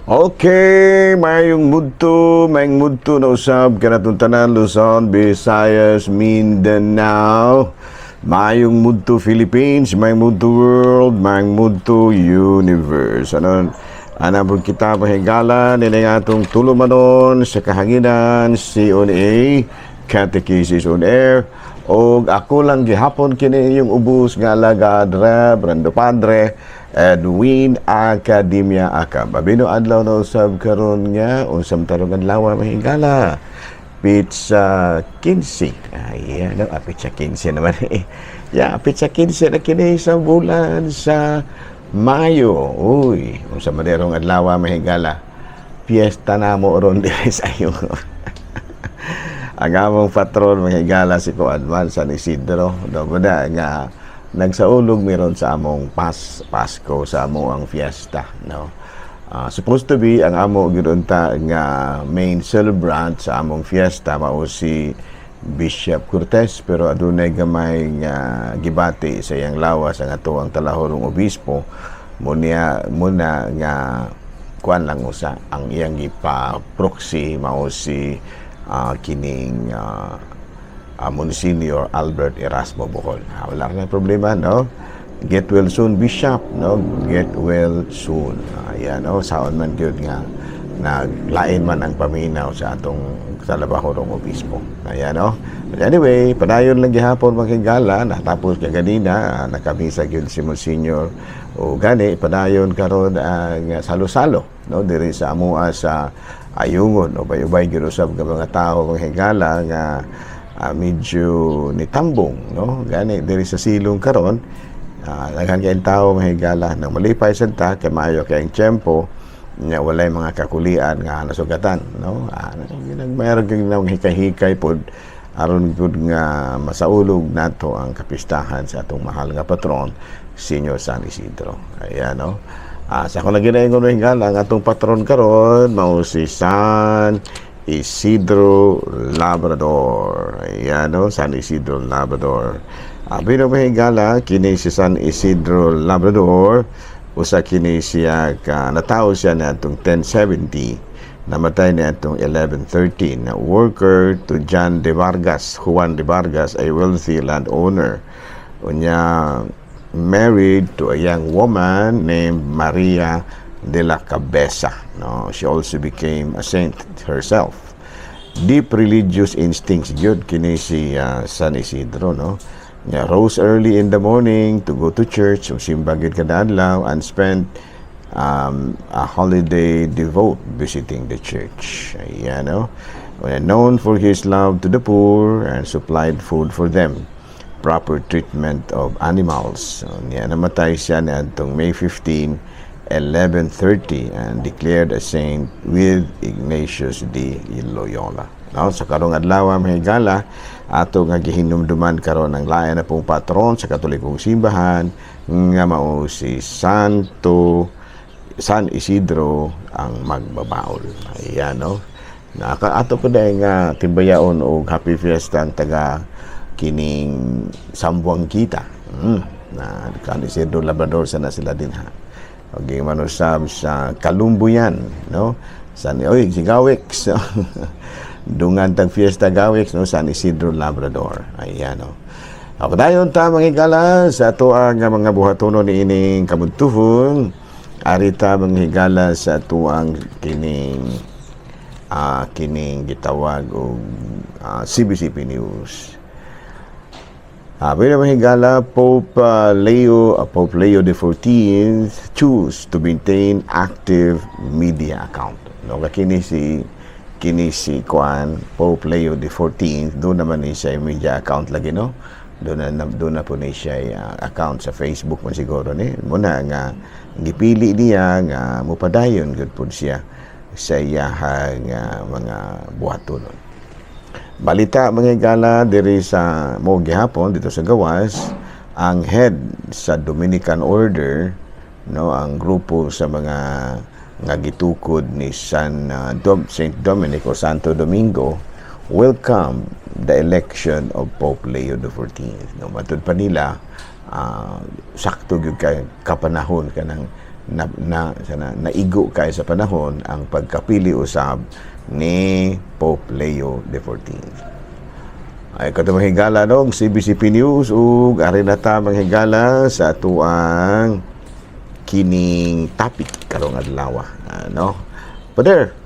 Okay, mayong mudto na usab kanatong tanan, Luzon, Visayas, Mindanao. Mayong mudto, Philippines, mayong mudto, world, mayong mudto, universe. Ano, ana po kita mahigala nila nga atong tulumanon sa kahanginan, CONA, Catechesis on Air. Og ako lang gihapon kini inyong ubos nga alagad, Reverendo Padre Edwin Academia Acab. Abino adlaw na usab karon nga unsam tarong adlaw, mahigala? Petsa 15. Ayan, no? Ah, petsa 15 naman eh. Yeah, petsa 15 na kini sa bulan sa Mayo. Uy, unsa man rong adlaw, mahigala? Fiesta na mo ron diri sa iyo. Ang among patron, mahigala, si Kuan man, San Isidro. No, ba nga nagsaulog meron sa among Pasko, sa among ang fiesta, no. Supposed to be ang amo gyud unta nga main celebrant sa among fiesta mao si Bishop Cortez, pero adunay gamay nga gibati sa iyang lawas ang ato ang talahorong obispo munya muna nga kuan lang usa ang iyang gipa proxy mao si kining Monsignor Albert Erasmo Bohol. Wala na problema, no? Get well soon, Bishop, no? Get well soon. Ayan, no? Saon man gyud nga naglain man ang paminaw sa atong talabahorong obispo. Ayan, no? But anyway, padayon lang gihapon, makigala, natapos ka ganina, nakamisa gyud si Monsignor o gani padayon karon ang salo-salo, no, diri sa amoa sa Ayungon. Ubay-ubay gyud usab nga mga tao, mga higala, nga medyo nitambong, no, gani diri sa silong karon daghan kayong tao, mahigala, nang malipay sad ta kay maayo kay ang tiyempo nya, walay mga kakulian nga nasugatan, no. Nagmayroon kay nang hikay-hikay pod aron gud nga masaulog nato ang kapistahan sa atong mahal nga patron, Senior San Isidro. Ayan, no. Sa ako lagi na ingon, higala, ang atong patron karon mao si San Isidro Labrador. Ayan, no, San Isidro Labrador. Pero mahigala, kini si San Isidro Labrador, usa kini siya ka natawo siya na atong 1070, namatay niya atong 1113, na worker to John de Vargas, Juan de Vargas, a wealthy landowner. Unya married to a young woman named Maria de la Cabeza. No, she also became a saint herself. Deep religious instincts gyud kini si San Isidro, no. Nya rose early in the morning to go to church, so simba gyud kada adlaw, and spent a holiday devote visiting the church. Ayan, no? Known for his love to the poor and supplied food for them, proper treatment of animals. So, niya namatay siya niadtong May 15, 1130 and declared a saint with Ignatius de Loyola. No, sa karong adlaw, mahigala, ato nga gihinumduman karon ang lain na pong patron sa Katolikong simbahan nga mao si Santo San Isidro ang magbabaol. Ayan, no. Naka ato po dahil nga timbayaon og happy fiesta ang taga kining Sambuangita. Na San Isidro Labrador sana sila din ha. Okay, manusab sa Kalumbuyan, no? San oy si Gawix. Dungan tag fiesta Gawix, no, San Isidro Labrador. Ayan, no. Ako dayon ta, mga higala, sa ato ang mga buhatonon niining kabuntuhon. Arita, mga higala, sa atuang kining gitawag og CBCP News. Pero mga higala, Pope Leo XIV choose to maintain active media account. No, kini si Kuan Pope Leo XIV, doon naman ni siya media account lagi, no. Doon na po ni siya account sa Facebook man siguro ni. Muna nga gipili niya nga mupadayon gud pud siya sa iyahang mga buhatonon. Balita, mga higala, diri sa mo gihapon dito sa gawas, ang head sa Dominican Order, no, ang grupo sa mga nga gitukod ni Saint Dominic o Santo Domingo, welcome the election of Pope Leo XIV, no. Matud pa nila sakto gyud kay kapanahon kanang Na, na sana naigo kay sa panahon ang pagkapili usab ni Pope Leo XIV. Ay kato, mga higala, no, CBCP News, ug ari na ta, mga higala, sa atuang kining topic karong adlaw, ano. Father,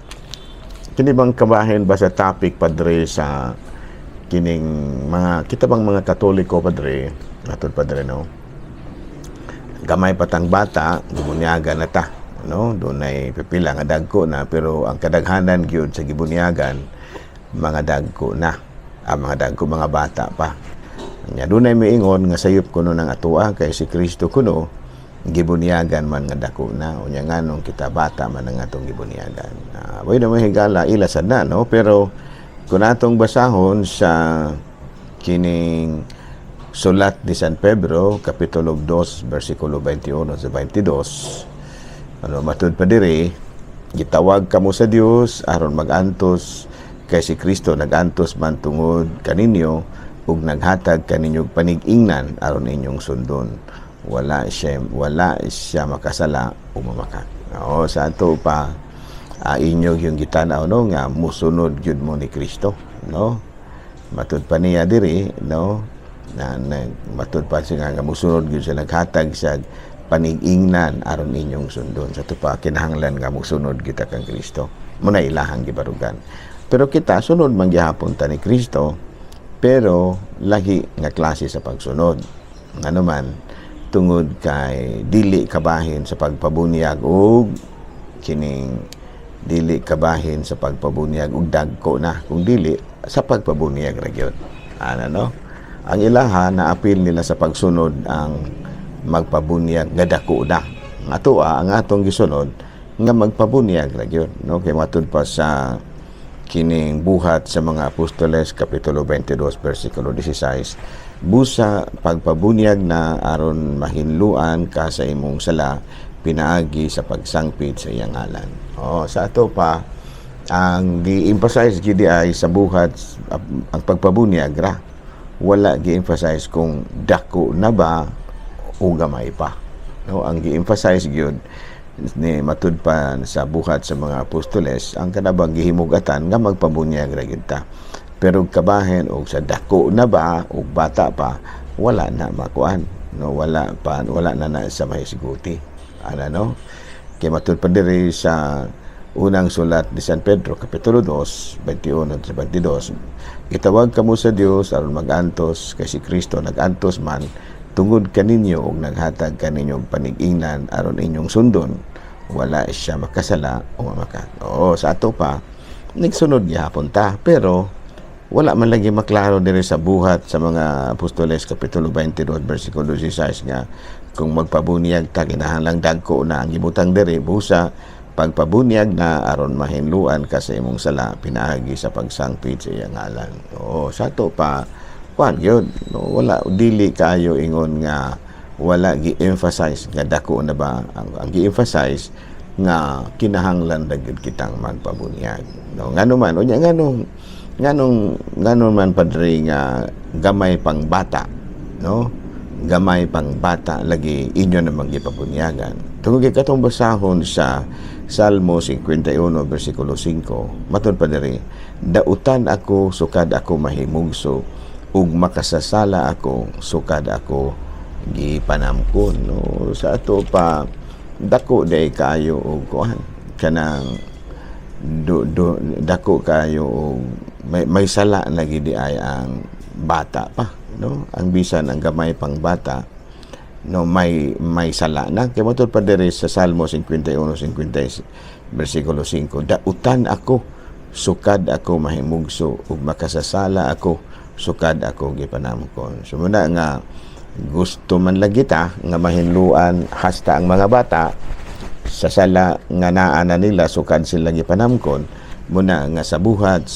kini bang kabahin ba sa topic, padre, sa kining mga kita bang mga Katoliko, padre, matod, padre, no? Gamay pa tang bata, gibunyagan na ta, no? Dunay pipila nga dagko na, pero ang kadaghanan gyud sa gibunyagan mga dagko na. Ah, mga dagko, mga bata pa. Nya dunay miingon nga sayop kuno ng atoa kay si Kristo kuno gibunyagan man nga dako na, unya nganong kita bata man ang atong gibunyagan? Bueno, mga higala, ila sad na, no? Pero kung atong basahon sa kining sulat ni San Pedro, kapitulo 2, bersikulo 21 sa 22, ano matud pa diri? "Gitawag kamo sa Dios aron magantos, kay si Kristo nagantos man tungod kaninyo ug naghatag kaninyo panig-ingnan aron inyong sundon. Wala siya makasala o mamakak." Oo, sa ato pa, inyo yung gitan-aw, no, nga musunod gyud mo ni Kristo, no? Matud pa niya diri, no, na matud pa siya nga musunod gyud sa naghatag sa panig-ingnan aron inyong sundon. Sa ato pa, kinahanglan nga musunod kita kang Kristo muna ilahang gibarugan. Pero kita sunod man gihapon ta ni Kristo, pero lahi nga klase sa pagsunod. Ngano man, tungod kay dili kabahin sa pagpabunyag og kining dili kabahin sa pagpabunyag og dagko na, kung dili sa pagpabunyag ra gyud ana, no? Ang ilaha na apil nila sa pagsunod ang magpabunyag nga dako na. Ang atoa, ang atong gisunod nga magpabunyag ra gyud, no? Kay matud pa sa kining Buhat sa mga Apostoles, kapitulo 22, bersikulo 16, "Busa pagpabunyag na aron mahinluan ka sa imong sala pinaagi sa pagsangpit sa iyang ngalan." Oh, sa ato pa, ang gi-emphasize gid ay sa Buhat ang pagpabunyag ra. Wala gi-emphasize kung dako na ba o gamay pa, no? Ang gi-emphasize gyud ni matud pa sa Buhat sa mga Apostoles ang kanabang gihimugatan nga magpabunyag ra gyud ta, pero kabahin og sa dako na ba o bata pa, wala na makuan, no? Wala pa, wala na na sa mahisguti ana, no? Kay matud pa diri sa unang sulat ni San Pedro, kapitulo 2, 21 sa 22, "Gitawag kamo sa Dios aron magantos, kay si Kristo nagantos man tungod kaninyo ug naghatag kaninyo og panig-ingnan aron inyong sundon. Wala siya makasala o mamakak." Oo, sa ato pa, nagsunod gihapon ta, pero wala man lagi maklaro diri sa Buhat sa mga Apostoles, kapitulo 22, bersikulo 16, nga kung magpabunyag ta kinahanglang dagko na. Ang gibutang diri, "Busa pagpabunyag na aron mahinluan ka sa imong sala pinaagi sa pagsangpit sa iyang ngalan. Oo, sa ato pa, kuan gyud, no? Wala, dili kayo ingon nga wala gi-emphasize nga dako na ba. Ang gi-emphasize nga kinahanglan na gyud kitang magpabunyag, no? Ngano man unya, nganong ngano man, padre, nga gamay pang bata, no, gamay pang bata lagi inyo namang gipabunyagan? Tungod kay katong basahon sa Salmo 51 bersikulo 5, matud pa diri, "Dautan ako sukad ako mahimugso ug makasasala ako sukad ako gipanamkon," no? Sa ato pa, dako day kaayo og kuan, kanang do, do, dako kayo og may sala na gidi ay ang bata pa, no? Ang bisan ang gamay pang bata, no, may sala na. Kay matud pa diri sa Salmo 51 50 bersikulo 5, "Dautan ako sukad ako mahimugso ug makasasala ako sukad ako gipanamkon." So muna nga gusto man lagi ta nga mahinluan hasta ang mga bata sa sala nga naa na nila sukad sila gipanamkon, muna nga sa Buhat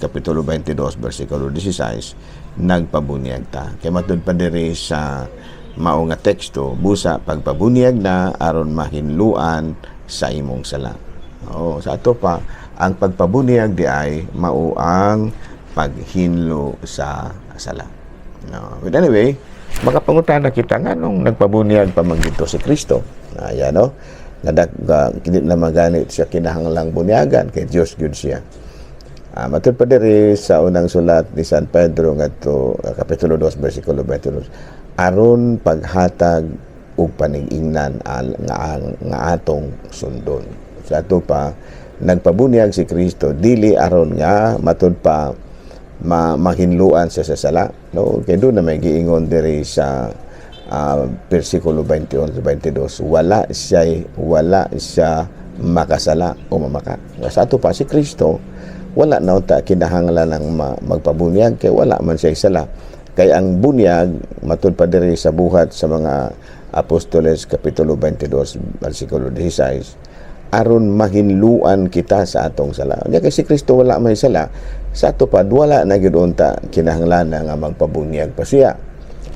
kapitulo 22 bersikulo 16, nagpabunyag ta. Kay matud pa diri sa mao nga teksto, "Busa pagpabunyag na aron mahinluan sa imong sala." Oo, sa ato pa, ang pagpabunyag di ay mao ang paghinlo sa sala, no? But anyway, Makapangutana kita nganong nagpabunyag pa man dito si Kristo. Ayan, no? Nga hindi na maganit siya kinahanglang bunyagan kay Dios gyud siya. Matud pa diri sa unang sulat ni San Pedro ngadto kapitulo 2 bersikulo 22, aron paghatag og panig-ingnan nga atong sundon. Sa ato pa, nagpabunyag si Kristo dili aron nga matud pa mahinluan siya sa sala, no? Kay duna may giingon diri sa bersikulo 21 to 22, wala siya makasala o mamaka. Sa ato pa, si Kristo wala na unta kinahanglan ng magpabunyag kay wala man siya sala. Kay ang bunyag, matud pa diri sa Buhat sa mga Apostoles kapitulo 22 bersikulo 16, aron mahinluan kita sa atong sala. Nya kay si Kristo wala may sala, sa ato pa wala na gyud unta kinahanglan nga magpabunyag pa siya.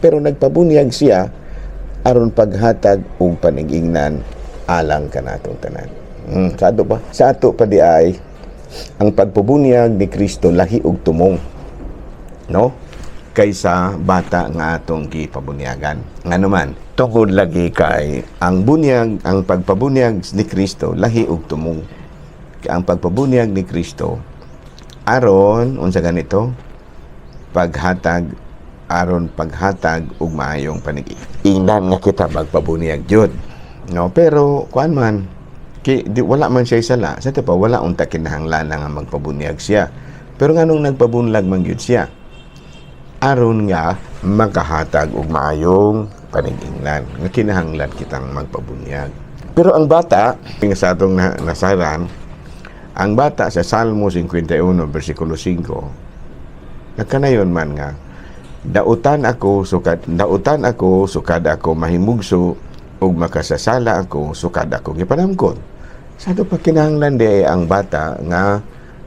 Pero nagpabunyag siya aron paghatag og panigingnan alang kanatong tanan. Sa ato pa, sa ato pa di ay ang pagpabunyag ni Kristo lahi og tumong, no, kaysa bata nga atong gipabunyagan. Ngano man? Tungod lagi kay ang pagpabunyag ni Kristo lahi og tumong. Ang pagpabunyag ni Kristo aron unsa ganito? Paghatag, aron paghatag og maayong panig-ingnan nga kita magpabunyag jud. No, pero kuan man kay di, wala man siya sala. Sa pa wala unta kinahanglan nga magpabunyag siya. Pero nganong nagpabunlag man gyud siya? Aron nga makahatag og maayong panigingnan nga kinahanglan kitang magpabunyag. Pero ang bata, nga sa atong nasaran, ang bata sa Salmo 51 bersikulo 5, nagkanayon man nga dautan ako sukad ako mahimugso ug makasasala ako sukad ako gipanamkon. Sa ato pa, kinahanglan di ay ang bata nga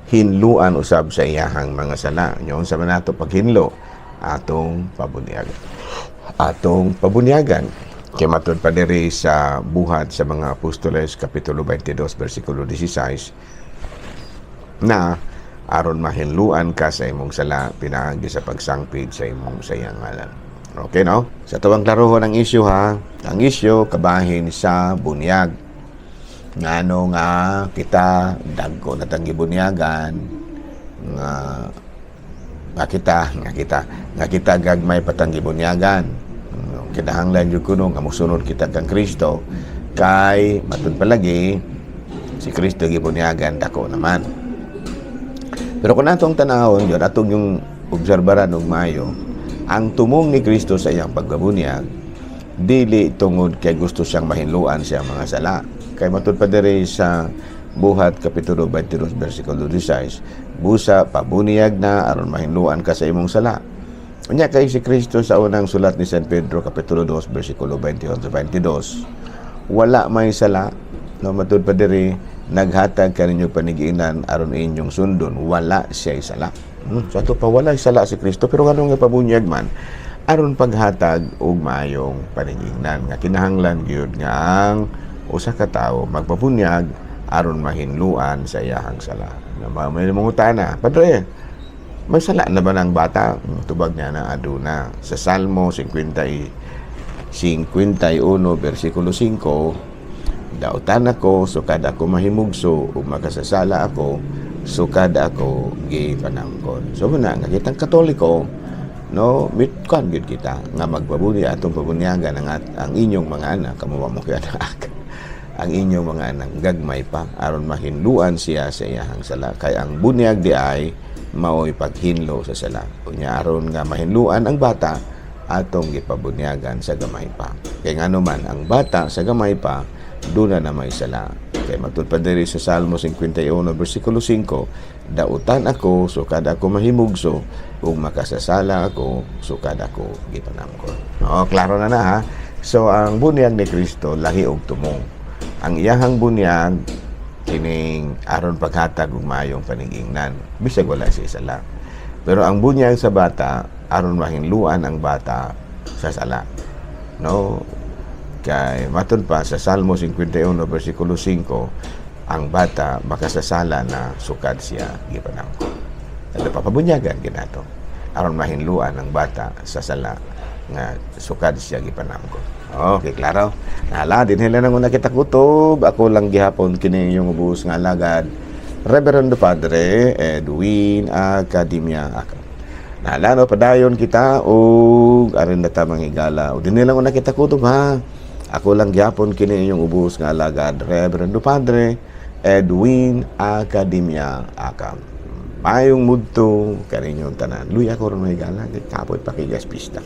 hinluan usab sa iyahang mga sala. Nyon sa man nato paghinlo? Atong pabunyag. Atong pabunyagan. Kay matud pa diri sa Buhat sa mga Apostoles kapitulo 22 bersikulo 16 na aron mahinluan ka sa imong sala pinaagi sa pagsangpid sa iyang ngalan. Okay, no? Sa tuwang klarohon ang isyu ha. Ang isyu kabahin sa bunyag. Ngano nga kita dagko na tang gibunyagan nga nga kita gagmay patang gibunyagan. Kinahanglan jud kuno nga mosunod kita kang Kristo kay matud palagi si Kristo gibunyagan dako naman. Pero kung atong tanawon yun, atong yung obserbaran og maayo, ang tumong ni Kristo sa iyang pagkabunyag, dili tungod kay gusto siyang mahinluan siya mga sala. Kay matud pa diri sa Buhat Kapitulo 22 versikulo 16, busa pabuniyag na aron mahinluan ka sa imong sala. Unya kay si Kristo sa unang sulat ni San Pedro Kapitulo 2 versikulo 21 22, wala may sala, no? Matud pa diri, naghatag kaninyo panigiinan aron inyong sundon, wala siya sala. So ato pa, wala sala si Kristo, pero nganong nga pabunyag man? Aron paghatag og maayong panigingnan nga kinahanglan gyud nga ang usa ka tawo magpabunyag aron mahinluan sa iyahang sala. Na may mangutana, "Padre, may sala na ba ng bata?" Tubag niya na aduna. Sa Salmo 51 versikulo 5, dautan ako sukad ako mahimugso ug makasasala ako sukad ako gipanangkon. So muna nga kitang Katoliko, no, mit kan gyud kita nga magpabuni atong pabunyagan ang inyong mga anak, kamo mo kay anak, ang inyong mga anak gagmay pa aron mahinluan siya sa iyahang sala, kay ang bunyag di ay mao'y paghinlo sa sala. Unya aron nga mahinluan ang bata, atong gipabunyagan sa gamay pa, kay ngano man ang bata sa gamay pa duna na may sala. Kay matud pa diri sa Salmo 51 versikulo 5, dautan ako sukad ako mahimugso ug makasasala ako sukad ako gipanamkon. Oh, klaro na na ha. So ang bunyag ni Kristo lahi og tumong. Ang iyahang bunyag kining aron paghatag og maayong panigingnan bisag wala siya sala. Pero ang bunyag sa bata aron mahinluan ang bata sa sala. No? Kay matud pa sa Salmo 51 versikulo 5, ang bata makasasala na sukad siya gipanangkon. Ano pa, pabunyagan ginato aron mahinluan ang bata sa sala. Nga sukad siya gipanamgo. Okay, klaro. Nala, dinhi lang una kita kutob. Ako lang gihapon kini inyong ubos nga alagad, Reverendo Padre Edwin Academia Akam. Nala, no, padayon kita og arin na ta manghigala. O dinhi lang una kita kutob ha. Ako lang gihapon kini inyong ubos nga alagad, Reverendo Padre Edwin Academia Akam. Mayong mudto kaninyong tanan. Luya ko ron mahigala, kay kapoy pakigas pista.